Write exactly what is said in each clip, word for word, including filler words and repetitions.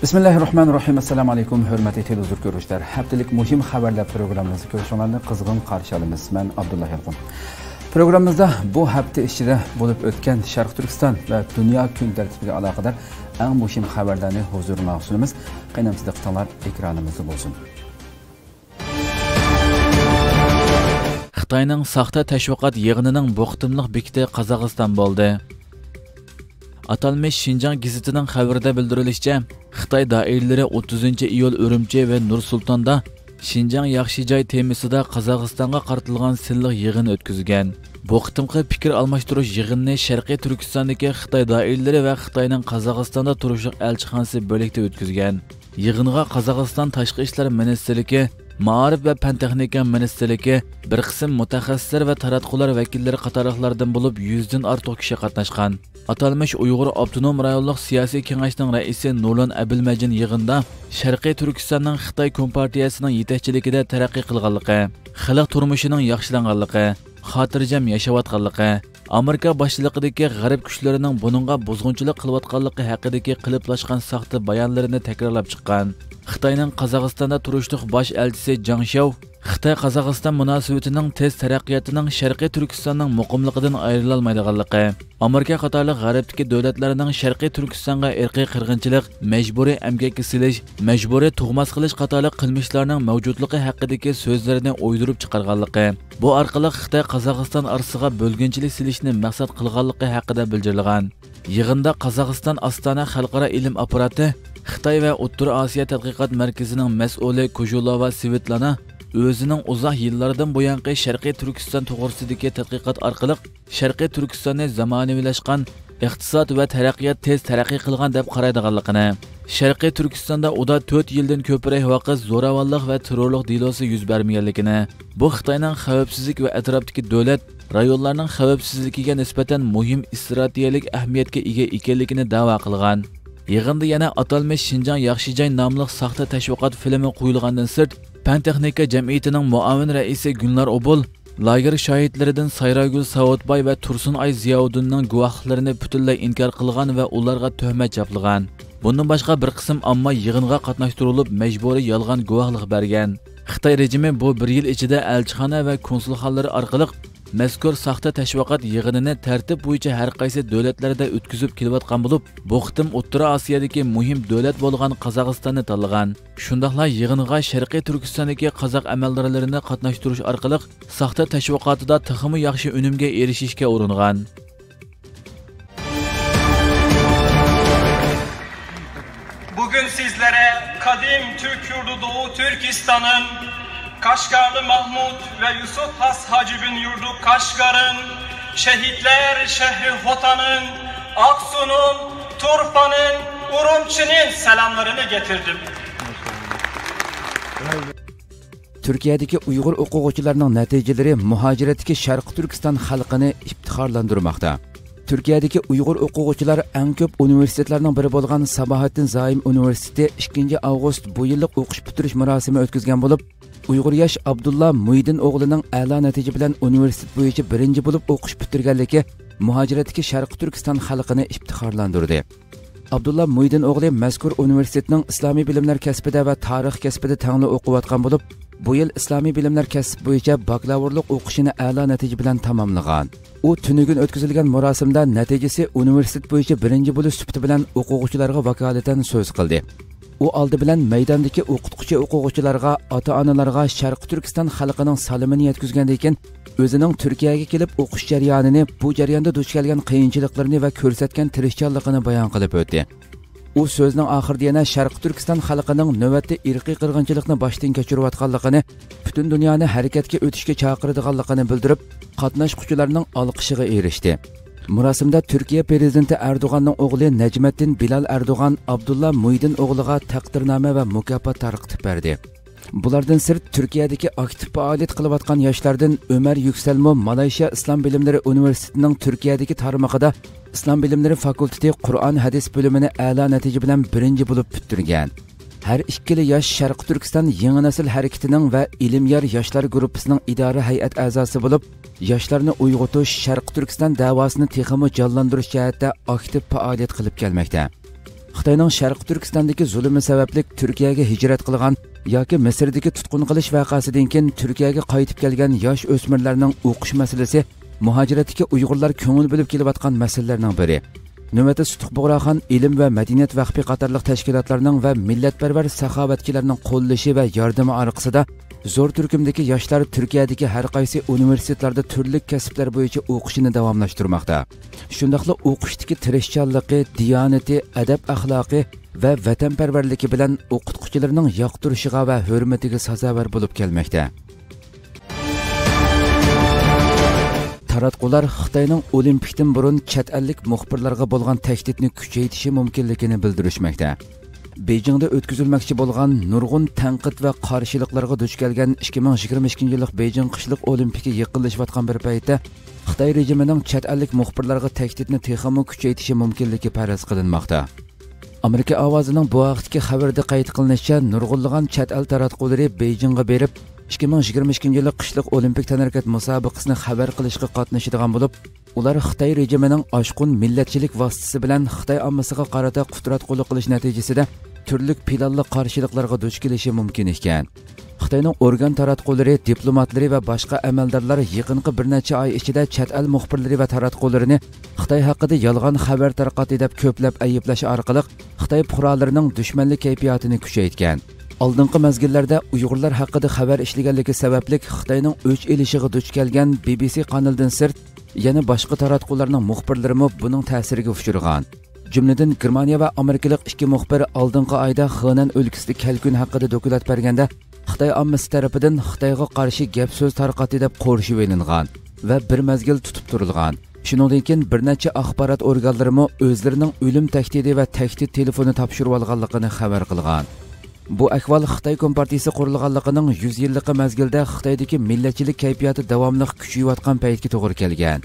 بىسمىللاھىررەھمانىررەھىم. ئەسسالامۇئەلەيكۇم، ھۆرمەتلىك تېلېۋىزور كۆرۈشلەر. ھەپتىلىك مۇھىم خەۋەرلەر پروگراممىمىزنى كۆرۈشۈڭلارنى قىزغىن قارشى ئالىمىز. مەن ئابدۇللا يالقۇن. پروگراممىمىزدا بۇ ھەپتە ئىچىدە بولۇپ ئۆتكەن شەرقىي تۈركىستان ۋە دۇنيا كۈن تەرتىپىگە ئالاقىدار ئەڭ مۇھىم خەۋەرلەرنى ھۇزۇرۇڭلارغا سۇنىمىز. قېنىڭ دىققىتىڭلار ئېكرانىمىزدا بولسۇن. خىتاينىڭ ساختا تەشۋىقات يىغىنىنىڭ بۇ قېتىملىق بېكىتى قازاقىستان بولدى. ئاتالمىش شىنجاڭ گېزىتىنىڭ خەۋىرىدە بىلدۈرۈلۈشىچە، خىتاي دائىرىلىرى ئوتتۇزىنچى ئىيۇل ئۈرۈمچى ۋە نۇر سۇلتاندا شىنجاڭ ياخشى جاي تېمىسىدا قازاقىستانغا قارىتىلغان سىنلىق يىغىن ئۆتكۈزگەن. بۇ قېتىمقى پىكىر ئالماشتۇرۇش يىغىنىنى شەرقىي تۈركىستاندىكى خىتاي دائىرىلىرى ۋە خىتاينىڭ قازاقىستاندا تۇرۇشلۇق ئەلچىخانىسى بىرلىكتە ئۆتكۈزگەن. يىغىنغا قازاقىستان تاشقى ئىشلار مىنىستىرلىكى، مائارىپ ۋە پەن تېخنىكا مىنىستىرلىكى، بىر قىسىم مۇتەخەسسىسلەر ۋە تاراتقۇلار ۋەكىللىرى قاتارلىقلاردىن بولۇپ يۈزدىن ئارتۇق كىشى قاتناشقان. ئاتالمىش ئۇيغۇر ئاپتونوم رايونلۇق سىياسىي كېڭەشنىڭ رەئىسى نۇرلان ئەبىلمەجىن يىغىندا شەرقىي تۈركىستاننىڭ خىتاي كومپارتىيەسىنىڭ يېتەكچىلىكىدە تەرەققىي قىلغانلىقى، خەلق تۇرمۇشىنىڭ ياخشىلانغانلىقى، خاتىرجەم ياشاۋاتقانلىقى، ئامېرىكا باشچىلىقىدىكى غەرب كۈچلىرىنىڭ بۇنىڭغا بۇزغۇنچىلىق قىلىۋاتقانلىقى ھەققىدىكى قېلىپلاشقان ساختا بايانلىرىنى تەكرارلاپ چىققان. خىتاينىڭ قازاقىستاندا تۇرۇشلۇق باش ئەلچىسى جاڭ شياۋ خىتاي-قازاقىستان مۇناسىۋىتىنىڭ تېز تەرەققىياتىنىڭ شەرقىي تۈركىستاننىڭ مۇقىملىقىدىن ئايرىلالمايدىغانلىقى، ئامېرىكا قاتارلىق غەربتىكى دۆلەتلەرنىڭ شەرقىي تۈركىستانغا ئىرقىي قىرغىنچىلىق، مەجبۇرىي ئەمگەككە سېلىش، مەجبۇرىي تۇغماس قىلىش قاتارلىق قىلمىشلارنىڭ مەۋجۇتلۇقى ھەققىدىكى سۆزلىرىنى ئويدۇرۇپ چىقارغانلىقى، بۇ ئارقىلىق خىتاي-قازاقىستان ئارىسىغا بۆلگۈنچىلىك سېلىشنى مەقسەت قىلغانلىقى ھەققىدە بىلدۈرۈلگەن. يىغىندا قازاقىستان ئاستانا خەلقئارا ئىلىم ئاپپاراتى خىتاي ۋە ئوتتۇرا ئاسىيا تەتقىقات مەركىزىنىڭ مەسئۇلى كۇژۇلوۋا سۋېتلانا ئۆزىنىڭ ئۇزاق يىللاردىن بۇيانقى شەرقىي تۈركىستان توغرىسىدىكى تەتقىقات ئارقىلىق شەرقىي تۈركىستاننى زامانىۋىلاشقان، ئىقتىساد ۋە تەرەققىيات تېز تەرەققىي قىلغان دەپ قارايدىغانلىقىنى، شەرقىي تۈركىستاندا ئۇدا تۆت يىلدىن كۆپرەك ۋاقىت زوراۋانلىق ۋە تېررورلۇق دېلوسى يۈز بەرمىگەنلىكىنى، بۇ خىتاينىڭ خەۋپسىزلىك ۋە ئەتراپتىكى دۆلەت، رايونلارنىڭ خەۋپسىزلىكىگە نىسبەتەن مۇھىم ئىستراتېگىيەلىك ئەھمىيەتكە ئىگە ئىكەنلىكىنى دەۋا قىلغان. يىغىندا يەنە ئاتالمىش شىنجاڭ ياخشى جاي ناملىق ساختا تەشۋىقات فىلىمى قويۇلغاندىن سىرت، پەن تېخنىكا جەمئىيىتىنىڭ مۇئاۋىن رەئىسى گۈلنار ئوبۇل، لاگېر شاھىتلىرىدىن سايراگۈل ساۋۇتباي ۋە تۇرسۇنئاي زىياۋۇدۇننىڭ گۇۋاھلىقلىرىنى پۈتۈنلەي ئىنكار قىلغان ۋە ئۇلارغا تۆھمەت چاپلىغان. بۇندىن باشقا، بىر قىسىم ئامما يىغىنغا قاتناشتۇرۇلۇپ، مەجبۇرىي يالغان گۇۋاھلىق بەرگەن. خىتاي رېجىمى بۇ بىر يىل ئىچىدە ئەلچىخانا ۋە كونسۇلخانىلىرى ئارقىلىق مەزكۇر ساختا تەشۋىقات يىغىنىنى تەرتىپ بويىچە ھەر قايسى دۆلەتلەردە ئۆتكۈزۈپ كېلىۋاتقان بولۇپ، بۇ قېتىم ئوتتۇرا ئاسىيادىكى مۇھىم دۆلەت بولغان قازاقىستاننى تاللىغان. شۇنداقلا يىغىنغا شەرقىي تۈركىستاندىكى قازاق ئەمەلدارلىرىنى قاتناشتۇرۇش ئارقىلىق ساختا تەشۋىقاتىدا تېخىمۇ ياخشى ئۈنۈمگە ئېرىشىشكە ئۇرۇنغان. Bugün sizlere kadim Türk yurdu Doğu Türkistan'ın Kaşgarlı Mahmut ve Yusuf Has Hacib'in yurdu Kaşgar'ın, şehitler şehri Hotan'ın, Aksu'nun, Turfa'nın, Urumçi'nin selamlarını getirdim. تۈركىيەدىكى ئۇيغۇر ئوقۇغۇچىلارنىڭ نەتىجىلىرى مۇھاجىرەتتىكى شەرقىي تۈركىستان خەلقىنى ئىپتىخارلاندۇرماقتا. تۈركىيەدىكى ئۇيغۇر ئوقۇغۇچىلار ئەڭ كۆپ ئۇنىۋېرسىتېتلارنىڭ بىرى بولغان ساباھەتتىن زايىم ئۇنىۋېرسىتېتى ئىككىنچى ئاۋغۇست بۇ يىللىق ئوقۇش پۈتتۈرۈش مۇراسىمى ئۆتكۈزگەن بولۇپ، ئۇيغۇر ياش ئابدۇللا مۇھىدىن ئوغلىنىڭ ئەلا نەتىجە بىلەن ئۇنىۋېرسىتېت بويىچە بىرىنچى بولۇپ ئوقۇش پۈتتۈرگەنلىكى مۇھاجىرەتتىكى شەرقىي تۈركىستان خەلقىنى ئىپتىخارلاندۇردى. ئابدۇللا مۇھىدىن ئوغلى مەزكۇر ئۇنىۋېرسىتېتنىڭ ئىسلامىي بىلىملەر كەسپىدە ۋە تارىخ كەسپىدە تەڭلا ئوقۇۋاتقان بولۇپ، بۇ يىل ئىسلامىي بىلىملەر كەسپى بويىچە باكلاۋۇرلۇق ئوقۇشىنى ئەلا نەتىجە بىلەن تاماملىغان. ئۇ تۈنۈگۈن ئۆتكۈزۈلگەن مۇراسىمدا نەتىجىسى ئۇنىۋېرسىتېت بويىچە بىرىنچى بولۇش سۈپىتى بىلەن ئوقۇغۇچىلارغا ۋاكالىتەن سۆز قىلدى. ئۇ ئالدى بىلەن مەيداندىكى ئوقۇتقۇچى ئوقۇغۇچىلارغا، ئاتا-ئانىلارغا شەرقىي تۈركىستان خەلقىنىڭ سالىمىنى يەتكۈزگەندىن كېيىن، ئۆزىنىڭ تۈركىيەگە كېلىپ ئوقۇش جەريانىنى، بۇ جەرياندا دۇچ كەلگەن قىيىنچىلىقلىرىنى ۋە كۆرسەتكەن تىرىشچانلىقىنى بايان قىلىپ ئۆتتى. ئۇ سۆزىنىڭ ئاخىرىدا يەنە شەرقىي تۈركىستان خەلقىنىڭ نۆۋەتتە ئىرقىي قىرغىنچىلىقنى باشتىن كەچۈرۈۋاتقانلىقىنى، پۈتۈن دۇنيانى ھەرىكەتكە ئۆتۈشكە چاقىرىدىغانلىقىنى بىلدۈرۈپ، قاتناشقۇچىلارنىڭ ئالقىشىغا ئېرىشتى. مۇراسىمدا تۈركىيە پىرېزىدېنتى ئەردوغاننىڭ ئوغلى نەجمەتتىن بىلال ئەردوغان ئابدۇللا مۇھىدىن ئوغلىغا تەقدىرنامە ۋە مۇكاپات تارقىتىپ بەردى. بۇلاردىن سىرت، تۈركىيەدىكى ئاكتىپ پائالىيەت قىلىۋاتقان ياشلاردىن ئۆمەر يۈكسەلمۇ مالايشىيا ئىسلام بىلىملىرى ئۇنىۋېرسىتېتىنىڭ تۈركىيەدىكى تارمىقىدا ئىسلام بىلىملىرى فاكۇلتېتى قۇرئان ھەدىس بۆلۈمىنى ئەلا نەتىجە بىلەن بىرىنچى بولۇپ پۈتتۈرگەن. ھەر ئىككىلا ياش شەرقىي تۈركىستان يېڭى نەسىل ھەرىكىتىنىڭ ۋە ئىلىم يار ياشلار گۇرۇپپىسىنىڭ ئىدارە ھەيئەت ئەزاسى بولۇپ، ياشلارنى ئويغىتىش، شەرقىي تۈركىستان دەۋاسىنى تېخىمۇ جانلاندۇرۇش جەھەتتە ئاكتىپ پائالىيەت قىلىپ كەلمەكتە. خىتاينىڭ شەرقىي تۈركىستاندىكى زۇلۇمى سەۋەبلىك تۈركىيەگە ھىجرەت قىلغان ياكى مىسىردىكى تۇتقۇن قىلىش ۋەقەسىدىن كېيىن تۈركىيەگە قايتىپ كەلگەن ياش ئۆسمۈرلەرنىڭ ئوقۇش مەسىلىسى مۇھاجىرەتتىكى ئۇيغۇرلار كۆڭۈل بۆلۈپ كېلىۋاتقان مەسىلىلەرنىڭ بىرى. نۆۋەتتە سۇتۇق بۇغراخان ئىلىم ۋە مەدەنىيەت ۋەقپى قاتارلىق تەشكىلاتلارنىڭ ۋە مىللەتپەرۋەر ساخاۋەتچىلەرنىڭ قوللىشى ۋە ياردىمى ئارقىسىدا زور تۈركۈمدىكى ياشلار تۈركىيەدىكى ھەر قايسى ئۇنىۋېرسىتېتلاردا تۈرلۈك كەسىپلەر بويىچە ئوقۇشىنى داۋاملاشتۇرماقتا. شۇنداقلا ئوقۇشتىكى تىرىشچانلىقى، دىيانىتى، ئەدەپ-ئەخلاقى ۋە ۋەتەنپەرۋەرلىكى بىلەن ئوقۇتقۇچىلىرىنىڭ ياقتۇرۇشىغا ۋە ھۆرمىتىگە سازاۋەر بولۇپ كەلمەكتە. تاراتقۇلار خىتاينىڭ ئولىمپىكتىن بۇرۇن چەت ئەللىك مۇخبىرلارغا بولغان تەھدىتنى كۈچەيتىشى مۇمكىنلىكىنى بىلدۈرۈشمەكتە. بېيجىڭدا ئۆتكۈزۈلمەكچى بولغان نۇرغۇن تەنقىد ۋە قارشىلىقلارغا دۇچ كەلگەن ئىككى مىڭ يىگىرمە ئىككىنچى يىللىق بېيجىڭ قىشلىق ئولىمپىكى يېقىنلىشىۋاتقان بىر پەيتتە، خىتاي رېجىمىنىڭ چەت ئەللىك مۇخبىرلارغا تەھدىتنى تېخىمۇ كۈچەيتىشى مۇمكىنلىكى پەرەز قىلىنماقتا. ئامېرىكا ئاۋازىنىڭ بۇ ھەقتىكى خەۋىرىدە قەيت قىلىنىشىچە، نۇرغۇنلىغان چەت ئەل تاراتقۇلىرى بېيجىڭغا بېرىپ، ئىككى مىڭ يىگىرمە ئىككىنچى يىللىق قىشلىق ئولىمپىك تەنھەرىكەت مۇسابىقىسىنى خەۋەر قىلىشقا قاتنىشىدىغان بولۇپ، ئۇلار خىتاي رېجىمىنىڭ ئاشقۇن مىللەتچىلىك ۋاسىتىسى بىلەن خىتاي ئاممىسىغا قارىتا قۇتراتقۇلۇق قىلىش نەتىجىسىدە تۈرلۈك پىلانلىق قارشىلىقلارغا دۇچ كېلىشى مۇمكىن ئىكەن. خىتاينىڭ ئورگان تاراتقۇلىرى، دىپلوماتلىرى ۋە باشقا ئەمەلدارلار يېقىنقى بىر نەچچە ئاي ئىچىدە چەت ئەل مۇخبىرلىرى ۋە تاراتقۇلىرىنى خىتاي ھەققىدە يالغان خەۋەر تارقاتتى دەپ كۆپلەپ ئەيىبلەش ئارقىلىق خىتاي پۇقرالىرىنىڭ دۈشمەنلىك كەيپىياتىنى كۈچەيتكەن. ئالدىنقى مەزگىللەردە ئۇيغۇرلار ھەققىدە خەۋەر ئىشلىگەنلىكى سەۋەبلىك خىتاينىڭ ئۆچ ئېلىشىغا دۇچ كەلگەن بى بى سى قانىلىدىن سىرت، يەنە باشقا تاراتقۇلارنىڭ مۇخبىرلىرىمۇ بۇنىڭ تەسىرىگە ئۇچرىغان. جۈملىدىن، گېرمانىيە ۋە ئامېرىكىلىق ئىككى مۇخبىر ئالدىنقى ئايدا خېنەن ئۆلكىسىدە كەلكۈن ھەققىدە دوكلات بەرگەندە، خىتاي ئاممىسى تەرىپىدىن خىتايغا قارشى گەپ سۆز تارقاتتى دەپ قورشىۋېلىنغان ۋە بىر مەزگىل تۇتۇپ تۇرۇلغان. شۇنىڭدىن كېيىن بىر نەچچە ئاخبارات ئورگانلىرىمۇ ئۆزلىرىنىڭ ئۆلۈم تەھدىتى ۋە تەھدىت تېلېفونى تاپشۇرۇۋالغانلىقىنى خەۋەر قىلغان. بۇ ئەھۋال خىتاي كومپارتىيىسى قۇرۇلغانلىقىنىڭ يۈز يىللىقى مەزگىلىدە خىتايدىكى مىللەتچىلىك كەيپىياتى داۋاملىق كۈچىيىۋاتقان پەيتكە توغرا كەلگەن.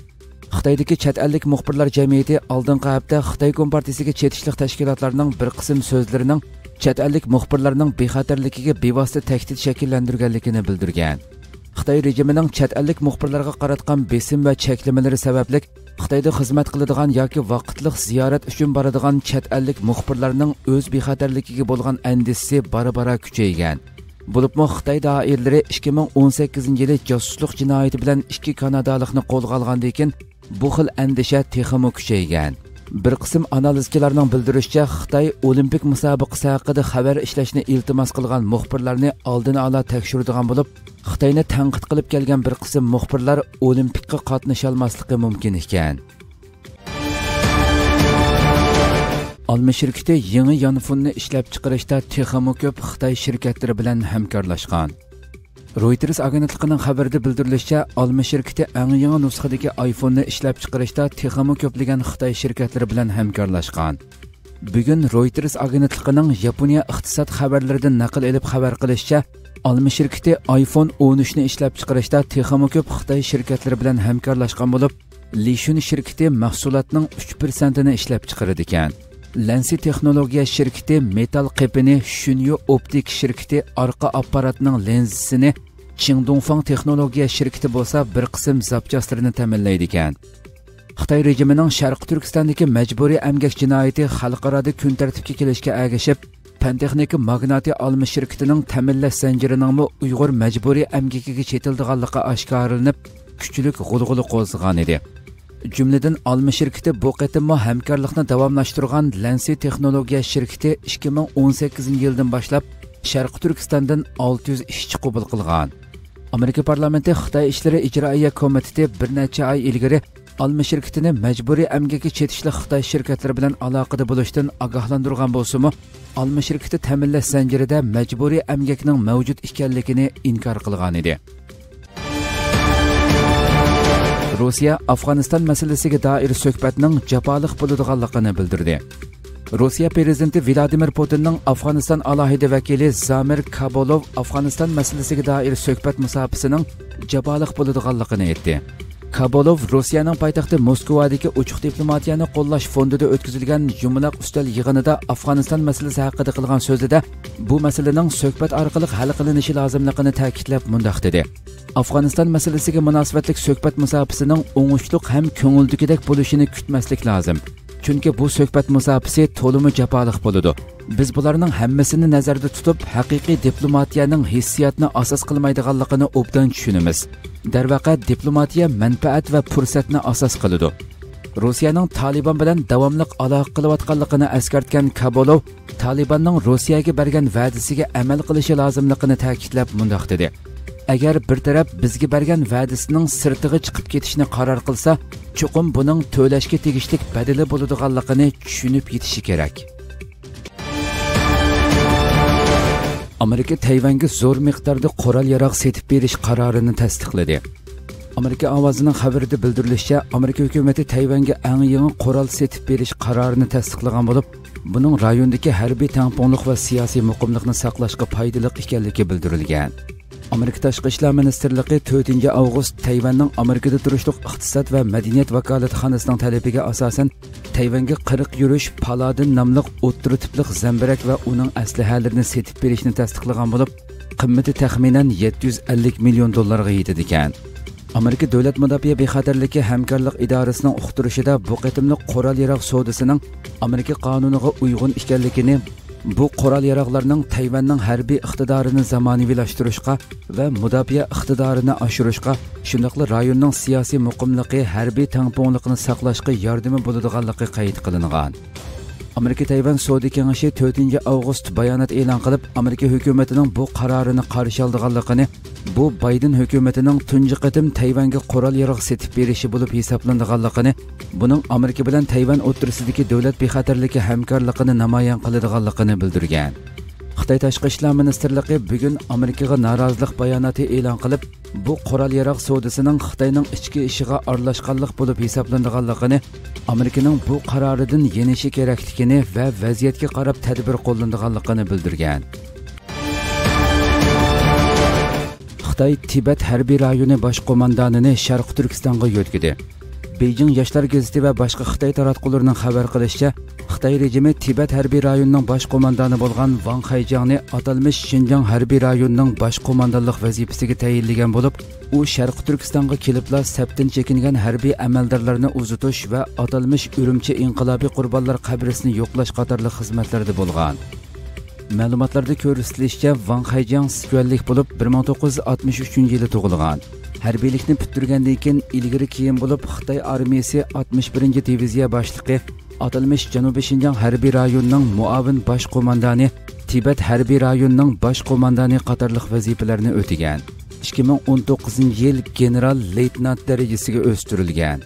خىتايدىكى چەت ئەللىك مۇخبىرلار جەمئىيىتى ئالدىنقى ھەپتە خىتاي كومپارتىيىسىگە چېتىشلىق تەشكىلاتلارنىڭ بىر قىسىم سۆزلىرىنىڭ چەت ئەللىك مۇخبىرلارنىڭ بىخەتەرلىكىگە بىۋاسىتە تەھدىت شەكىللەندۈرگەنلىكىنى بىلدۈرگەن. خىتاي رېجىمىنىڭ چەت ئەللىك مۇخبىرلارغا قاراتقان بېسىم ۋە چەكلىمىلىرى سەۋەبلىك، خىتايدا خىزمەت قىلىدىغان ياكى ۋاقىتلىق زىيارەت ئۈچۈن بارىدىغان چەت ئەللىك مۇخبىرلارنىڭ ئۆز بىخەتەرلىكىگە بولغان ئەندىشىسى بارا-بارا كۈچەيگەن. بولۇپمۇ خىتاي دائىرىلىرى ئىككى مىڭ ئون سەككىزىنچى يىلى جاسۇسلۇق جىنايىتى بىلەن ئىككى كانادالىقنى قولغا ئالغاندىن كېيىن، بۇ خىل ئەندىشە تېخىمۇ كۈچەيگەن. بىر قىسىم ئانالىزچىلارنىڭ بىلدۈرۈشىچە، خىتاي ئولىمپىك مۇسابىقىسى ھەققىدە خەۋەر ئىشلەشنى ئىلتىماس قىلغان مۇخبىرلارنى ئالدىنى ئالا تەكشۈرىدىغان بولۇپ، خىتاينى تەنقىد قىلىپ كەلگەن بىر قىسىم مۇخبىرلار ئولىمپىكقا قاتنىشالماسلىقى مۇمكىن ئىكەن. ئالما شىركىتى يېڭى يانفوننى ئىشلەپچىقىرىشتا تېخىمۇ كۆپ خىتاي شىركەتلىرى بىلەن ھەمكارلاشقان. رويتېرس ئاگېنتلىقىنىڭ خەۋىرىدە بىلدۈرۈلۈشىچە، ئالما شىركىتى ئەڭ يېڭى نۇسخىدىكى ئايفوننى ئىشلەپچىقىرىشتا تېخىمۇ كۆپلىگەن خىتاي شىركەتلىرى بىلەن ھەمكارلاشقان. بۈگۈن رويتېرس ئاگېنتلىقىنىڭ ياپونىيە ئىقتىساد خەۋەرلىرىدىن نەقىل ئېلىپ خەۋەر قىلىشىچە، ئالما شىركىتى ئايفون ئون ئۈچنى ئىشلەپچىقىرىشتا تېخىمۇ كۆپ خىتاي شىركەتلىرى بىلەن ھەمكارلاشقان بولۇپ، لىشۈن شىركىتى مەھسۇلاتنىڭ ئۈچ پىرسەنتىنى ئىشلەپچىقىرىدىكەن. لەنسى تېخنولوگىيە شىركىتى مېتال قېپىنى، شۈنيۇ ئوپتىك شىركىتى ئارقا ئاپپاراتنىڭ لىنزىسىنى، چىڭدۇڭفاڭ تېخنولوگىيە شىركىتى بولسا بىر قىسىم زاپچاسلىرىنى تەمىنلەيدىكەن. خىتاي رېجىمىنىڭ شەرقىي تۈركىستاندىكى مەجبۇرىي ئەمگەك جىنايىتى خەلقئارادا كۈن تەرتىپكە كېلىشكە ئەگىشىپ، پەن تېخنىكا ماگناتى ئالما شىركىتىنىڭ تەمىنلەش زەنجىرىنىڭمۇ ئۇيغۇر مەجبۇرىي ئەمگىكىگە چېتىلىدىغانلىقى ئاشكارىلىنىپ، كۈچلۈك غۇلغۇلا قوزغىغانىدى. جۈملىدىن ئالما شىركىتى بۇ قېتىممۇ ھەمكارلىقنى داۋاملاشتۇرغان لەنسى تېخنولوگىيە شىركىتى ئىككى مىڭ ئون سەككىزىنچى يىلدىن باشلاپ شەرقىي تۈركىستاندىن ئالتە يۈز ئىشچى قوبۇل قىلغان. ئامېرىكا پارلامېنتى خىتاي ئىشلىرى ئىجرائىيە كومىتېتى بىر نەچچە ئاي ئىلگىرى ئالما شىركىتىنى مەجبۇرىي ئەمگەككە چېتىشلىق خىتاي شىركەتلىرى بىلەن ئالاقىدە بولۇشتىن ئاگاھلاندۇرغان بولسىمۇ، ئالما شىركىتى تەمىنلەش زەنجىرىدە مەجبۇرىي ئەمگەكنىڭ مەۋجۇت ئىكەنلىكىنى ئىنكار قىلغانىدى. روسىيە ئافغانىستان مەسىلىسىگە دائىر سۆھبەتنىڭ جاپالىق بولىدىغانلىقىنى بىلدۈردى. روسىيە پىرېزىدېنتى ۋلادىمىر پۇتىننىڭ ئافغانىستان ئالاھىدە ۋەكىلى زامىر كابولوۋ ئافغانىستان مەسىلىسىگە دائىر سۆھبەت مۇساپىسىنىڭ جاپالىق بولىدىغانلىقىنى ئېيتتى. كابولوف روسىيەنىڭ پايتەختى موسكۋادىكى ئوچۇق دىپلوماتىيەنى قوللاش فوندىدا ئۆتكۈزۈلگەن يۇمىلاق ئۈستەل يىغىنىدا ئافغانىستان مەسىلىسى ھەققىدە قىلغان سۆزىدە بۇ مەسىلىنىڭ سۆھبەت ئارقىلىق ھەل قىلىنىشى لازىملىقىنى تەكىتلەپ مۇنداق دېدى: ئافغانىستان مەسىلىسىگە مۇناسىۋەتلىك سۆھبەت مۇساپىسىنىڭ ئوڭۇشلۇق ھەم كۆڭۈلدىكىدەك بولۇشىنى كۈتمەسلىك لازىم. چۈنكى بۇ سۆھبەت مۇساپىسى تولىمۇ جاپالىق بولىدۇ. بىز بۇلارنىڭ ھەممىسىنى نەزەردە تۇتۇپ، ھەقىقىي دىپلوماتىيەنىڭ ھېسسىياتنى ئاساس قىلمايدىغانلىقىنى ئوبدان چۈشىنىمىز. دەرۋەقە، دىپلوماتىيە مەنپەئەت ۋە پۇرسەتنى ئاساس قىلىدۇ. روسىيەنىڭ تالىبان بىلەن داۋاملىق ئالاقە قىلىۋاتقانلىقىنى ئەسكەرتكەن كابولوۋ، تالىباننىڭ روسىيەگە بەرگەن ۋەدىسىگە ئەمەل قىلىشى لازىملىقىنى تەكىتلەپ مۇنداق دېدى: «ئەگەر بىر تەرەپ بىزگە بەرگەن ۋەدىسىنىڭ سىرتىغا چىقىپ كېتىشنى قارار قىلسا، چوقۇم بۇنىڭ تۆلەشكە تېگىشلىك بەدىلى بولىدىغانلىقىنى چۈشىنىپ يېتىشى كېرەك.» ئامېرىكا تەيۋەنگە زور مىقداردا قورال ياراغ سېتىپ بېرىش قارارىنى تەستىقلىدى. ئامېرىكا ئاۋازىنىڭ خەۋىرىدە بىلدۈرۈلۈشىچە، ئامېرىكا ھۆكۈمىتى تەيۋەنگە ئەڭ يېڭى قورال سېتىپ بېرىش قارارىنى تەستىقلىغان بولۇپ، بۇنىڭ رايوندىكى ھەربىي تەڭپۇڭلۇق ۋە سىياسىي مۇقىملىقنى ساقلاشقا پايدىلىق ئىكەنلىكى بىلدۈرۈلگەن. ئامېرىكا تاشقى ئىشلار مىنىستىرلىقى تۆتىنچى ئاۋغۇست تەيۋەننىڭ ئامېرىكىدا تۇرۇشلۇق ئىقتىساد ۋە مەدەنىيەت ۋاكالەتخانىسىنىڭ تەلىپىگە ئاساسەن، تەيۋەنگە قىرىق يۈرۈش پالادىن ناملىق ئوتتۇرا تىپلىق زەمبىرەك ۋە ئۇنىڭ ئەسلىھەلىرىنى سېتىپ بېرىشنى تەستىقلىغان بولۇپ، قىممىتى تەخمىنەن يەتتە يۈز ئەللىك مىليون دوللارغا يېتىدىكەن. ئامېرىكا دۆلەت مۇداپىئە بىخەتەرلىكى ھەمكارلىق ئىدارىسىنىڭ ئۇقتۇرۇشىدا، بۇ قېتىملىق قورال ياراغ سودىسىنىڭ ئامېرىكا قانۇنىغا ئۇيغۇن ئىكەنلىكىنى، بۇ قورال ياراغلارنىڭ تەيۋەننىڭ ھەربىي ئىقتىدارىنى زامانىۋىلاشتۇرۇشقا ۋە مۇداپىئە ئىقتىدارىنى ئاشۇرۇشقا، شۇنداقلا رايوننىڭ سىياسىي مۇقىملىقى، ھەربىي تەڭپۇڭلۇقىنى ساقلاشقا ياردىمى بولىدىغانلىقى قەيت قىلىنغان. ئامېرىكا تەيۋەن سودا كېڭىشى تۆتىنچى ئاۋغۇست بايانات ئېلان قىلىپ، ئامېرىكا ھۆكۈمىتىنىڭ بۇ قارارىنى قارشى ئالىدىغانلىقىنى، بۇ بايدېن ھۆكۈمىتىنىڭ تۇنجى قېتىم تەيۋەنگە قورال ياراغ سېتىپ بېرىشى بولۇپ ھېسابلىنىدىغانلىقىنى، بۇنىڭ ئامېرىكا بىلەن تەيۋەن ئوتتۇرىسىدىكى دۆلەت بىخەتەرلىكى ھەمكارلىقىنى نامايان قىلىدىغانلىقىنى بىلدۈرگەن. خىتاي تاشقى ئىشلار مىنىستىرلىقى بۈگۈن ئامېرىكىغا نارازىلىق باياناتى ئېلان قىلىپ، بۇ قورال ياراغ سودىسىنىڭ خىتاينىڭ ئىچكى ئىشىغا ئارىلاشقانلىق بولۇپ ھېسابلىنىدىغانلىقىنى، ئامېرىكىنىڭ بۇ قارارىدىن يېنىشى كېرەكلىكىنى ۋە ۋەزىيەتكە قاراپ تەدبىر قوللىنىدىغانلىقىنى بىلدۈرگەن. خىتاي تىبەت ھەربىي رايونى باش قوماندانىنى شەرقىي تۈركىستانغا يۆتكىدى. بېيجىڭ ياشلار گېزىتى ۋە باشقا خىتاي تاراتقۇلىرىنىڭ خەۋەر قىلىشىچە، خىتاي رېجىمى تىبەت ھەربىي رايونىنىڭ باش قوماندانى بولغان ۋاڭ خەيجياڭنى ئاتالمىش شىنجاڭ ھەربىي رايونىنىڭ باش قوماندانلىق ۋەزىپىسىگە تەيىنلىگەن بولۇپ، ئۇ شەرقىي تۈركىستانغا كېلىپلا سەپتىن چېكىنگەن ھەربىي ئەمەلدارلارنى ئۇزىتىش ۋە ئاتالمىش ئۈرۈمچى ئىنقىلابىي قۇربانلار قەبرىسىنى يوقلاش قاتارلىق خىزمەتلەردە بولغان. مەلۇماتلاردا كۆرسىتىلىشىچە، ۋاڭ خەيجياڭ سۈكۈەنلىك بولۇپ، بىر مىڭ توققۇز يۈز ئاتمىش ئۈچىنچى يىلى تۇغۇلغان. ھەربىيلىكنى پۈتتۈرگەندىن كېيىن، ئىلگىرى كېيىن بولۇپ، خىتاي ئارمىيىسى ئاتمىش بىرىنچى دىۋىزىيە باشلىقى، ئاتالمىش جەنۇبىي شىنجاڭ ھەربىي رايونىنىڭ مۇئاۋىن باش قوماندانى، تىبەت ھەربىي رايونىنىڭ باش قوماندانى قاتارلىق ۋەزىپىلەرنى ئۆتىگەن. ئىككى مىڭ ئون توققۇزىنچى يىل گېنېرال لېيتېنانت دەرىجىسىگە ئۆستۈرۈلگەن.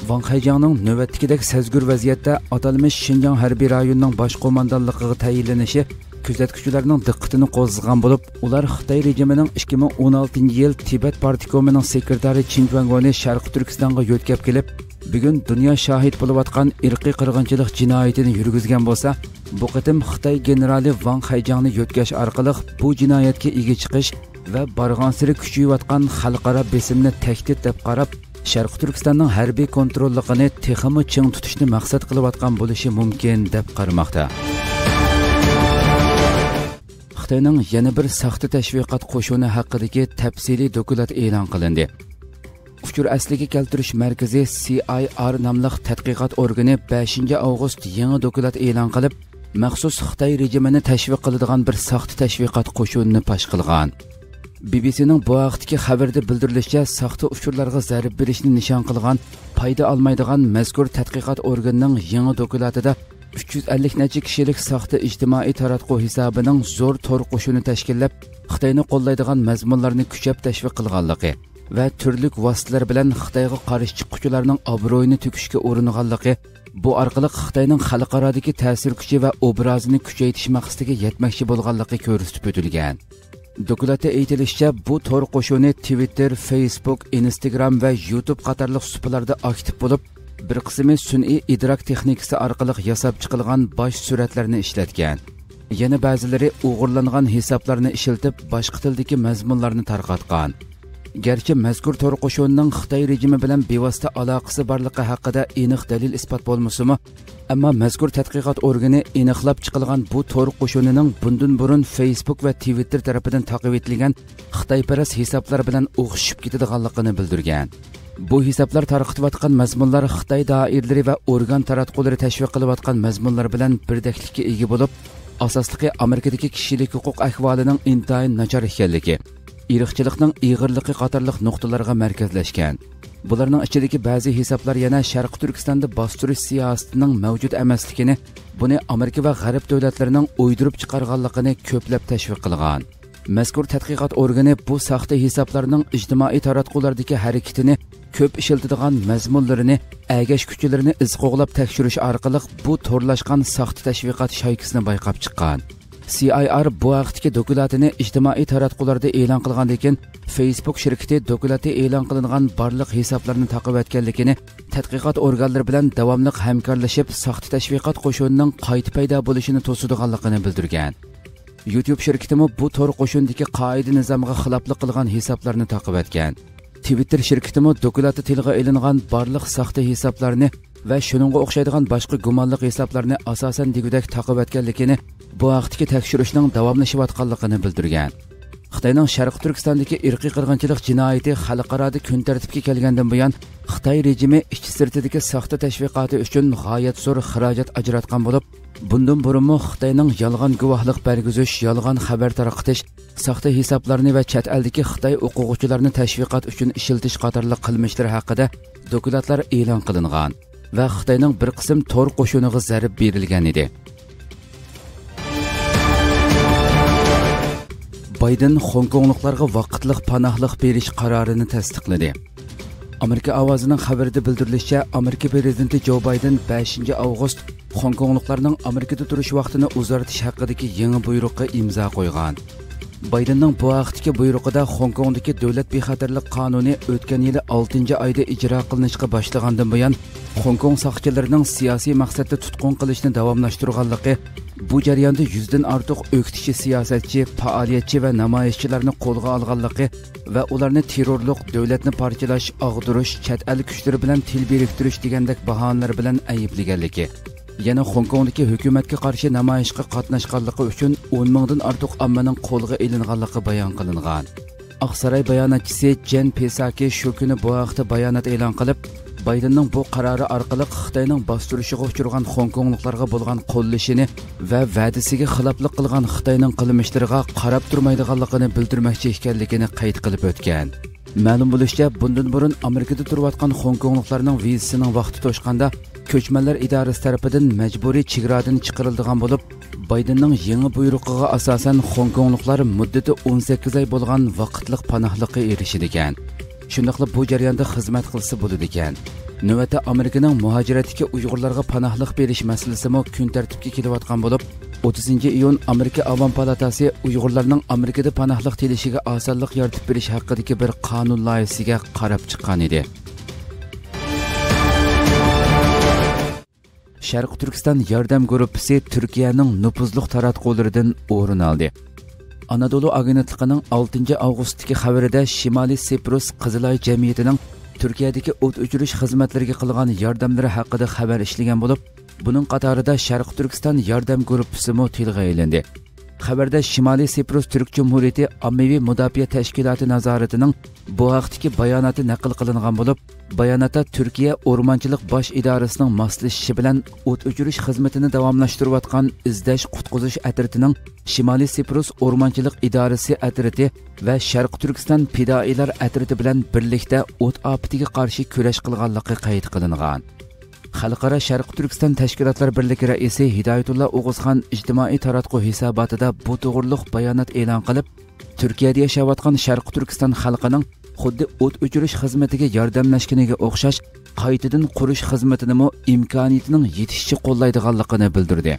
ۋاڭ خەيجياڭنىڭ نۆۋەتتىكىدەك سەزگۈر ۋەزىيەتتە ئاتالمىش شىنجاڭ ھەربىي رايونىنىڭ باش قوماندانلىقىغا تەيىنلىنىشى كۆزەتكۈچىلەرنىڭ دىققىتىنى قوزغىغان بولۇپ، ئۇلار خىتاي رېجىمىنىڭ ئىككى مىڭ ئون ئالتىنچى يىل تىبەت پارتكومىنىڭ سېكرېتارى چىن جۇەنگونى شەرقىي تۈركىستانغا يۆتكەپ كېلىپ، بۈگۈن دۇنيا شاھىت بولۇۋاتقان ئىرقىي قىرغىنچىلىق جىنايىتىنى يۈرگۈزگەن بولسا، بۇ قېتىم خىتاي گېنېرالى ۋاڭ خەيجياڭنى يۆتكەش ئارقىلىق بۇ جىنايەتكە ئىگە چىقىش ۋە بارغانسېرى كۈچىيىۋاتقان خەلقئارا بېسىمنى تەھدىت دەپ قاراپ، شەرقىي تۈركىستاننىڭ ھەربىي كونتروللۇقىنى تېخىمۇ چىڭ تۇتۇشنى مەقسەت قىلىۋاتقان بولۇشى مۇمكىن، دەپ قارىماقتا. خىتاينىڭ يەنە بىر ساختا تەشۋىقات قوشۇنى ھەققىدىكى تەپسىلىي دوكلات ئېلان قىلىندى. ئۇچۇر ئەسلىگە كەلتۈرۈش مەركىزى سى ئاي ئار ناملىق تەتقىقات ئورگىنى بەشىنچى ئاۋغۇست يېڭى دوكلات ئېلان قىلىپ، مەخسۇس خىتاي رېجىمىنى تەشۋىق قىلىدىغان بىر ساختا تەشۋىقات قوشۇنىنى پاش قىلغان. بى بى سىنىڭ بۇ ھەقتىكى خەۋىرىدە بىلدۈرۈلۈشىچە، ساختا ئۇچۇرلارغا زەربە بېرىشنى نىشان قىلغان پايدا ئالمايدىغان مەزكۇر تەتقىقات ئورگىنىنىڭ يېڭى دوكلاتىدا ئۈچ يۈز ئەللىك نەچچە كىشىلىك ساختا ئىجتىمائىي تاراتقۇ ھېسابىنىڭ زور تور قوشۇنى تەشكىللەپ، خىتاينى قوللايدىغان مەزمۇنلارنى كۈچەپ تەشۋىق قىلغانلىقى ۋە تۈرلۈك ۋاسىتىلەر بىلەن خىتايغا قارشى چىققۇچىلارنىڭ ئابرۇيىنى تۆكۈشكە ئۇرۇنغانلىقى، بۇ ئارقىلىق خىتاينىڭ خەلقئارادىكى تەسىر كۈچى ۋە ئوبرازىنى كۈچەيتىش مەقسىتىگە يەتمەكچى بولغانلىقى كۆرسىتىپ ئۆتۈلگەن. دوكلاتتا ئېيتىلىشىچە، بۇ تور قوشۇنى تىۋىتتېر، فېيسبۇك، ئىنستاگرام ۋە يۇتۇب قاتارلىق سۇپىلاردە ئاكتىپ بولۇپ، بىر قىسمى سۈنئىي ئىدراك تېخنىكىسى ئارقىلىق ياساپ چىقىلغان باش سۈرەتلەرنى ئىشلەتكەن. يەنە بەزىلىرى ئوغرىلانغان ھېسابلارنى ئىشلىتىپ، باشقا تىلدىكى مەزمۇنلارنى تارقاتقان. گەرچە مەزكۇر تور قوشۇنىنىڭ خىتاي رېجىمى بىلەن بىۋاسىتە ئالاقىسى بارلىقى ھەققىدە ئېنىق دەلىل-ئىسپات بولمىسىمۇ، ئەمما مەزكۇر تەتقىقات ئورگىنى ئېنىقلاپ چىقىلغان بۇ تور قوشۇنىنىڭ بۇندىن بۇرۇن فېيسبۇك ۋە تىۋىتتېر تەرىپىدىن تاقىۋېتىلگەن خىتايپەرەس ھېسابلار بىلەن ئوخشىشىپ كېتىدىغانلىقىنى بىلدۈرگەن. بۇ ھېسابلار تارقىتىۋاتقان مەزمۇنلار خىتاي دائىرىلىرى ۋە ئورگان تاراتقۇلىرى تەشۋىق قىلىۋاتقان مەزمۇنلار بىلەن بىردەكلىككە ئىگە بولۇپ، ئاساسلىقى ئامېرىكىدىكى كىشىلىك ھوقۇق ئەھۋالىنىڭ ئىنتايىن ناچار ئىكەنلىكى، ئىرقچىلىقنىڭ ئېغىرلىقى قاتارلىق نۇقتىلارغا مەركەزلەشكەن. بۇلارنىڭ ئىچىدىكى بەزى ھېسابلار يەنە شەرقىي تۈركىستاندا باستۇرۇش سىياسىتىنىڭ مەۋجۇت ئەمەسلىكىنى، بۇنى ئامېرىكا ۋە غەرب دۆلەتلىرىنىڭ ئويدۇرۇپ چىقارغانلىقىنى كۆپلەپ تەشۋىق قىلغان. مەزكۇر تەتقىقات ئورگىنى بۇ ساختا ھېسابلارنىڭ ئىجتىمائىي تاراتقۇلاردىكى ھەرىكىتىنى، كۆپ ئىشلىتىدىغان مەزمۇنلىرىنى، ئەگەشكۈچىلىرىنى ئىز قوغلاپ تەكشۈرۈش ئارقىلىق بۇ تورلاشقان ساختا تەشۋىقات شايكىسىنى بايقاپ چىققان. سى ئاي ئار بۇ ھەقتىكى دوكلاتىنى ئىجتىمائىي تاراتقۇلاردا ئېلان قىلغاندىن كېيىن، فېيسبۇك شىركىتى دوكلاتتا ئېلان قىلىنغان بارلىق ھېسابلارنى تاقىۋەتكەنلىكىنى، تەتقىقات ئورگانلىرى بىلەن داۋاملىق ھەمكارلىشىپ، ساختا تەشۋىقات قوشۇنىنىڭ قايتا پەيدا بولۇشىنى توسىدىغانلىقىنى بىلدۈرگەن. يۇتيۇب شىركىتىمۇ بۇ تور قوشۇندىكى قائىدە نىزامغا خىلاپلىق قىلغان ھېسابلارنى تاقىۋەتكەن. تىۋىتتېر شىركىتىمۇ دوكلاتتا تىلغا ئېلىنغان بارلىق ساختا ھېسابلارنى ۋە شۇنىڭغا ئوخشايدىغان باشقا گۇمانلىق ھېسابلارنى ئاساسەن دېگۈدەك تاقىۋەتكەنلىكىنى، بۇ ھەقتىكى تەكشۈرۈشنىڭ داۋاملىشىۋاتقانلىقىنى بىلدۈرگەن. خىتاينىڭ شەرقىي تۈركىستاندىكى ئىرقىي قىرغىنچىلىق جىنايىتى خەلقئارادا كۈن تەرتىپكە كەلگەندىن بۇيان، خىتاي رېجىمى ئىچ سىرتىدىكى ساختا تەشۋىقاتى ئۈچۈن غايەت زور خىراجەت ئاجراتقان بولۇپ، بۇندىن بۇرۇنمۇ خىتاينىڭ يالغان گۇۋاھلىق بەرگۈزۈش، يالغان خەۋەر تارقىتىش، ساختا ھېسابلارنى ۋە چەت ئەلدىكى خىتاي ئوقۇغۇچىلارنى تەشۋىقات ئۈچۈن ئىشلىتىش قاتارلىق قىلمىشلىرى ھەققىدە دوكلاتلار ئېلان قىلىنغان ۋە خىتاينىڭ بىر قىسىم تور قوشۇنىغا زەربە بېرىلگەن ئىدى. بايدېن خوڭكوڭلۇقلارغا ۋاقىتلىق پاناھلىق بېرىش قارارىنى تەستىقلىدى. ئامېرىكا ئاۋازىنىڭ خەۋىرىدە بىلدۈرۈلۈشىچە، ئامېرىكا پىرېزىدېنتى جو بايدېن بەشىنچى ئاۋغۇست خوڭكوڭلۇقلارنىڭ ئامېرىكىدا تۇرۇش ۋاقتىنى ئۇزارتىش ھەققىدىكى يېڭى بۇيرۇققا ئىمزا قويغان. بايدېننىڭ بۇ ھەقتىكى بۇيرۇقىدا خوڭكوڭدىكى دۆلەت بىخەتەرلىك قانۇنى ئۆتكەن يىلى ئالتىنچى ئايدا ئىجرا قىلىنىشقا باشلىغاندىن بۇيان، خوڭكوڭ ساقچىلىرىنىڭ سىياسىي مەقسەتتە تۇتقۇن قىلىشنى داۋاملاشتۇرغانلىقى، بۇ جەرياندا يۈزدىن ئارتۇق ئۆكتىچى سىياسەتچى، پائالىيەتچى ۋە نامايىشچىلارنى قولغا ئالغانلىقى ۋە ئۇلارنى تېررورلۇق، دۆلەتنى پارچىلاش، ئاغدۇرۇش، چەت ئەل كۈچلىرى بىلەن تىل بىرىكتۈرۈش دېگەندەك باھانىلەر بىلەن ئەيىبلىگەنلىكى، يەنە خوڭكوڭدىكى ھۆكۈمەتكە قارشى نامايىشقا قاتناشقانلىقى ئۈچۈن ئون مىڭدىن ئارتۇق ئاممىنىڭ قولغا ئېلىنغانلىقى بايان قىلىنغان. ئاقساراي باياناتچىسى جېن پېساكى شۇ كۈنى بۇ ھەقتە بايانات ئېلان قىلىپ، بايدېننىڭ بۇ قارارى ئارقىلىق خىتاينىڭ باستۇرۇشىغا ئۇچرىغان خوڭكوڭلۇقلارغا بولغان قوللىشىنى ۋە ۋەدىسىگە خىلاپلىق قىلغان خىتاينىڭ قىلمىشلىرىغا قاراپ تۇرمايدىغانلىقىنى بىلدۈرمەكچى ئىكەنلىكىنى قەيت قىلىپ ئۆتكەن. مەلۇم بولۇشىچە، بۇندىن بۇرۇن ئامېرىكىدا تۇرۇۋاتقان خوڭكوڭلۇقلارنىڭ ۋىزىسىنىڭ ۋاقتى توشقاندا، كۆچمەنلەر ئىدارىسى تەرىپىدىن مەجبۇرىي چېگرادىن چىقىرىلىدىغان بولۇپ، بايدېننىڭ يېڭى بۇيرۇقىغا ئاساسەن، خوڭكوڭلۇقلار مۇددىتى ئون سەككىز ئاي بولغان ۋاقىتلىق پاناھلىققا ئېرىشىدىكەن. شۇنداقلا بۇ جەرياندا خىزمەت قىلسا بولىدىكەن. نۆۋەتتە ئامېرىكىنىڭ مۇھاجىرەتتىكى ئۇيغۇرلارغا پاناھلىق بېرىش مەسىلىسىمۇ كۈن تەرتىپكە كېلىۋاتقان بولۇپ، ئوتتۇزىنچى ئىيۇن ئامېرىكا ئاۋام پالاتاسى ئۇيغۇرلارنىڭ ئامېرىكىدا پاناھلىق تىلىشىگە ئاسانلىق يارىتىپ بېرىش ھەققىدىكى بىر قانۇن لايىھىسىگە قاراپ چىققان ئىدى. شەرقىي تۈركىستان ياردەم گۇرۇپپىسى تۈركىيەنىڭ نوپۇزلۇق تاراتقۇلىرىدىن ئورۇن ئالدى. ئانادولۇ ئاگېنتلىقىنىڭ ئالتىنچى ئاۋغۇستتىكى خەۋىرىدە شىمالىي سىپرۇس قىزىلاي جەمئىيىتىنىڭ تۈركىيەدىكى ئوت ئۆچۈرۈش خىزمەتلىرىگە قىلغان ياردەملىرى ھەققىدە خەۋەر ئىشلىگەن بولۇپ، بۇنىڭ قاتارىدا شەرقىي تۈركىستان ياردەم گۇرۇپپىسىمۇ تىلغا ئېلىندى. خەۋەردە شىمالىي سىپرۇس تۈرك جۇمھۇرىيىتى ئاممىۋى مۇداپىئە تەشكىلاتى نازارىتىنىڭ بۇ ھەقتىكى باياناتى نەقىل قىلىنغان بولۇپ، باياناتتا تۈركىيە ئورمانچىلىق باش ئىدارىسىنىڭ ماسلىشىشى بىلەن ئوت ئۆچۈرۈش خىزمىتىنى داۋاملاشتۇرۇۋاتقان ئىزدەش قۇتقۇزۇش ئەترىتىنىڭ شىمالىي سىپرۇس ئورمانچىلىق ئىدارىسى ئەترىتى ۋە شەرقىي تۈركىستان پىدائىيلار ئەترىتى بىلەن بىرلىكتە ئوت ئاپىتىگە قارشى كۈرەش قىلغانلىقى قەيت قىلىنغان. خەلقئارا شەرقىي تۈركىستان تەشكىلاتلار بىرلىكى رەئىسى ھىدايەتۇللا ئوغۇزخان ئىجتىمائىي تاراتقۇ ھېساباتىدا بۇ توغرۇلۇق بايانات ئېلان قىلىپ، تۈركىيەدە ياشاۋاتقان شەرقىي تۈركىستان خەلقىنىڭ خۇددى ئوت ئۆچۈرۈش خىزمىتىگە ياردەملەشكىنىگە ئوخشاش، قايتىدىن قۇرۇش خىزمىتىنىمۇ ئىمكانىيىتىنىڭ يېتىشىچە قوللايدىغانلىقىنى بىلدۈردى.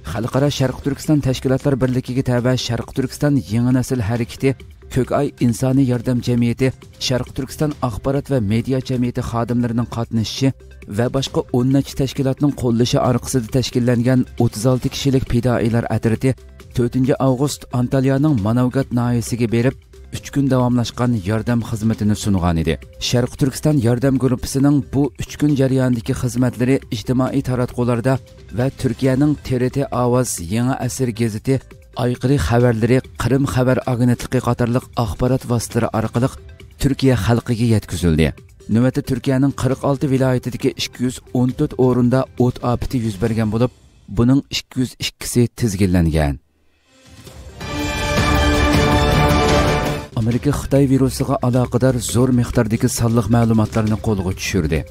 خەلقئارا شەرقىي تۈركىستان تەشكىلاتلار بىرلىكىگە تەۋە شەرقىي تۈركىستان يېڭى نەسىل ھەرىكىتى، كۆك ئاي ئىنسانىي ياردەم جەمئىيىتى، شەرقىي تۈركىستان ئاخبارات ۋە مېدىيا جەمئىيىتى خادىملىرىنىڭ قاتنىشىشى ۋە باشقا ئون نەچچە تەشكىلاتنىڭ قوللىشى ئارقىسىدا تەشكىللەنگەن ئوتتۇز ئالتە كىشىلىك پىدائىيلار ئەترىتى تۆتىنچى ئاۋغۇست ئانتاليانىڭ ماناۋگات ناھىيەسىگە بېرىپ، ئۈچ كۈن داۋاملاشقان ياردەم خىزمىتىنى سۇنغانىدى. شەرقىي تۈركىستان ياردەم گۇرۇپپىسىنىڭ بۇ ئۈچ كۈن جەريانىدىكى خىزمەتلىرى ئىجتىمائىي تاراتقۇلاردا ۋە تۈركىيەنىڭ تىرىتى ئاۋاز، يېڭى ئەسىر گېزىتى، ئايقىرى خەۋەرلىرى، قىرىم خەۋەر ئاگېنتلىقى قاتارلىق ئاخبارات ۋاسىتىلىرى ئارقىلىق تۈركىيە خەلقىگە يەتكۈزۈلدى. نۆۋەتتە تۈركىيەنىڭ قىرىق ئالتە ۋىلايىتىدىكى ئىككى يۈز ئون تۆت ئورۇندا ئوت ئاپىتى يۈز بەرگەن بولۇپ، بۇنىڭ ئىككى يۈز ئىككىسى تىزگىنلەنگەن. ئامېرىكا خىتاي ۋىرۇسىغا ئالاقىدار زور مىقداردىكى سانلىق مەلۇماتلارنى قولغا چۈشۈردى.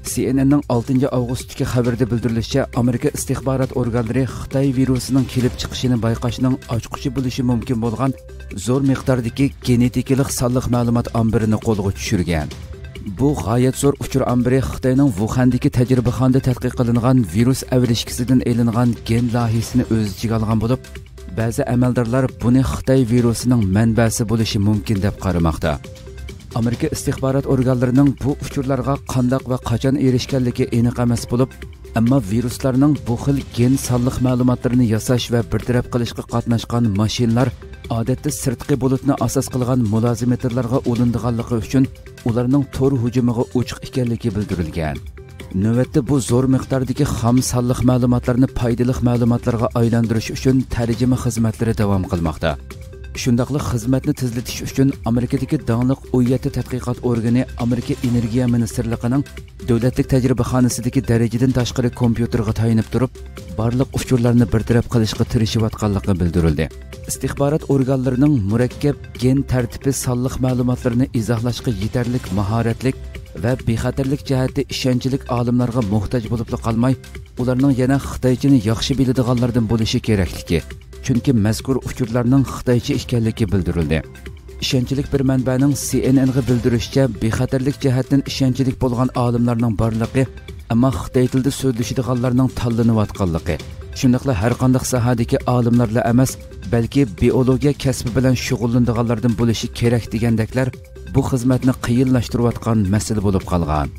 سى ئېن ئېننىڭ ئالتىنچى ئاۋغۇستتىكى خەۋىرىدە بىلدۈرۈلۈشىچە، ئامېرىكا ئىستىخبارات ئورگانلىرى خىتاي ۋىرۇسىنىڭ كېلىپ چىقىشىنى بايقاشنىڭ ئاچقۇچى بولۇشى مۇمكىن بولغان زور مىقداردىكى گېنېتىكىلىق سانلىق مەلۇمات ئامبىرىنى قولغا چۈشۈرگەن. بۇ غايەت زور ئۇچۇر ئامبىرى خىتاينىڭ ۋۇخەندىكى تەجرىبىخانىدا تەتقىق قىلىنغان ۋىرۇس ئەۋرىشكىسىدىن ئېلىنغان گېن لايىھىسىنى ئۆز ئىچىگە ئالغان بولۇپ، بەزى ئەمەلدارلار بۇنى خىتاي ۋىرۇسىنىڭ مەنبەسى بولۇشى مۇمكىن دەپ قارىماقتا. ئامېرىكا ئىستىخبارات ئورگانلىرىنىڭ بۇ ئۇچۇرلارغا قانداق ۋە قاچان ئېرىشكەنلىكى ئېنىق ئەمەس بولۇپ، ئەمما ۋىرۇسلارنىڭ بۇ خىل گېن سانلىق مەلۇماتلىرىنى ياساش ۋە بىر تەرەپ قىلىشقا قاتناشقان ماشىنىلار ئادەتتە سىرتقى بۇلۇتنى ئاساس قىلغان مۇلازىمېتىرلارغا ئۇلىنىدىغانلىقى ئۈچۈن، ئۇلارنىڭ تور ھۇجۇمىغا ئوچۇق ئىكەنلىكى بىلدۈرۈلگەن. نۆۋەتتە بۇ زور مىقداردىكى خام سانلىق مەلۇماتلارنى پايدىلىق مەلۇماتلارغا ئايلاندۇرۇش ئۈچۈن تەرجىمە خىزمەتلىرى داۋام قىلماقتا. شۇنداقلا خىزمەتنى تېزلىتىش ئۈچۈن ئامېرىكىدىكى داڭلىق ئون يەتتە تەتقىقات ئورگىنى ئامېرىكا ئېنېرگىيە مىنىستىرلىقىنىڭ دۆلەتلىك تەجرىبىخانىسىدىكى دەرىجىدىن تاشقىرى كومپيۇتېرغا تايىنىپ تۇرۇپ، بارلىق ئۇچۇرلارنى بىر تەرەپ قىلىشقا تىرىشىۋاتقانلىقى بىلدۈرۈلدى. ئىستىخبارات ئورگانلىرىنىڭ مۇرەككەپ گېن تەرتىپى سانلىق مەلۇماتلىرىنى ئىزاھلاشقا يېتەرلىك ماھارەتلىك ۋە بىخەتەرلىك جەھەتتە ئىشەنچلىك ئالىملارغا موھتاج بولۇپلا قالماي، ئۇلارنىڭ يەنە خىتايچىنى ياخشى بىلىدىغانلاردىن بولۇشى كېرەكلىكى، چۈنكى مەزكۇر ئۇچۇرلارنىڭ خىتايچە ئىكەنلىكى بىلدۈرۈلدى. ئىشەنچلىك بىر مەنبەنىڭ سى ئېن ئېنغا بىلدۈرۈشىچە، بىخەتەرلىك جەھەتتىن ئىشەنچلىك بولغان ئالىملارنىڭ بارلىقى، ئەمما خىتاي تىلىدا سۆزلىشىدىغانلارنىڭ تاللىنىۋاتقانلىقى، شۇنداقلا ھەرقانداق ساھەدىكى ئالىملارلا ئەمەس، بەلكى بىئولوگىيە كەسپى بىلەن شۇغۇللىنىدىغانلاردىن بولۇشى كېرەك دېگەندەكلەر بۇ خىزمەتنى قىيىنلاشتۇرۇۋاتقان مەسىلە بولۇپ قالغان.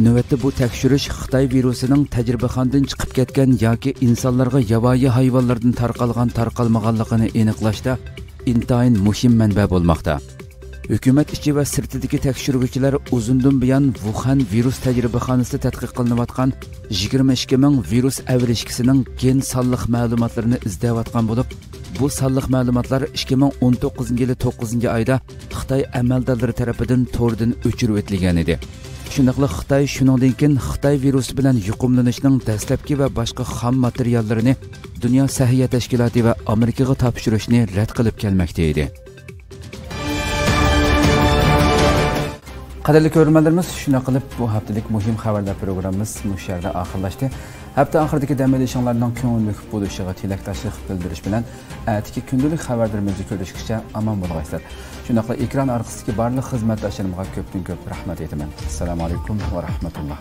نۆۋەتتە بۇ تەكشۈرۈش خىتاي ۋىرۇسىنىڭ تەجرىبىخانىدىن چىقىپ كەتكەن ياكى ئىنسانلارغا ياۋايى ھايۋانلاردىن تارقالغان تارقالمىغانلىقىنى ئېنىقلاشتا ئىنتايىن مۇھىم مەنبە بولماقتا. ھۆكۈمەت ئىچى ۋە سىرتىدىكى تەكشۈرگۈچىلەر ئۇزۇندىن بۇيان ۋۇخەن ۋىرۇس تەجرىبىخانىسىدا تەتقىق قىلىنىۋاتقان يىگىرمە ئىككى مىڭ ۋىرۇس ئەۋرىشكىسىنىڭ گېن سانلىق مەلۇماتلىرىنى ئىزدەۋاتقان بولۇپ، بۇ سانلىق مەلۇماتلار ئىككى مىڭ ئون توققۇزىنچى يىلى توققۇزىنچى ئايدا خىتاي ئەمەلدارلىرى تەرىپىدىن توردىن ئۆچۈرۈپ ئېتىلگەن ئىدى. شۇنداقلا خىتاي شۇنىڭدىن كېيىن خىتاي ۋىرۇسى بىلەن يۇقۇملىنىشنىڭ دەسلەپكى ۋە باشقا خام ماتېرىياللىرىنى دۇنيا سەھىيە تەشكىلاتى ۋە ئامېرىكىغا تاپشۇرۇشنى رەت قىلىپ كەلمەكتە ئىدى. قەدىرلىك كۆرۈرمەنلىرىمىز، شۇنداق قىلىپ بۇ ھەپتىلىك مۇھىم خەۋەرلەر پروگراممىمىز مۇشۇ يەردە ئاخىرلاشتى. ھەپتە ئاخىرىدىكى دەم ئېلىشىڭلارنىڭ كۆڭۈل مۆكۈپ بولۇشىغا تىلەكداشلىق بىلدۈرۈش بىلەن، ئەتىكى كۈندىلىك خەۋەرلىرىمىزدە كۆرۈشكىچە ئامان بولغايسىلەر. شۇنداقلا ئېكران ئارقىسىدىكى بارلىق خىزمەتداشلىرىمغا كۆپتىن كۆپ رەھمەت ئېيتىمەن. ئەسسالامۇ ئەلەيكۇم ۋە رەھمەتۇللا.